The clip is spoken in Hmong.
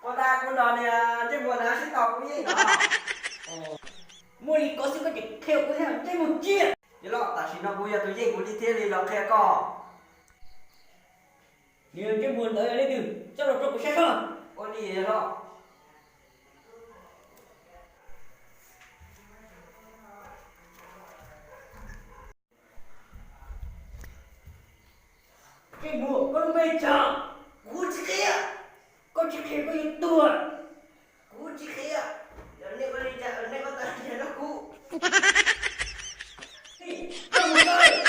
Ua ntej kuv los niag ntsej muag na sib tau kuv yeej los. Muaj li ko xwb koj tseem qhia kuv thiab ntsej muag tsiaj. Yog los tam sim no kuv yog tus yeej kuv li thiaj li los qhia koj. Niag ntsej muag ntawd yog leej twg coj los rau kuv saib soj. Ua li yog los. Ntsej muag koj lub npe cas? Kuv tsis qhia. Koj tsis qhia koj yuav tuag. Kuv tsis qhia. Yog nej ua li cas nej koj tau qhia rau kuv. Koj mus tau.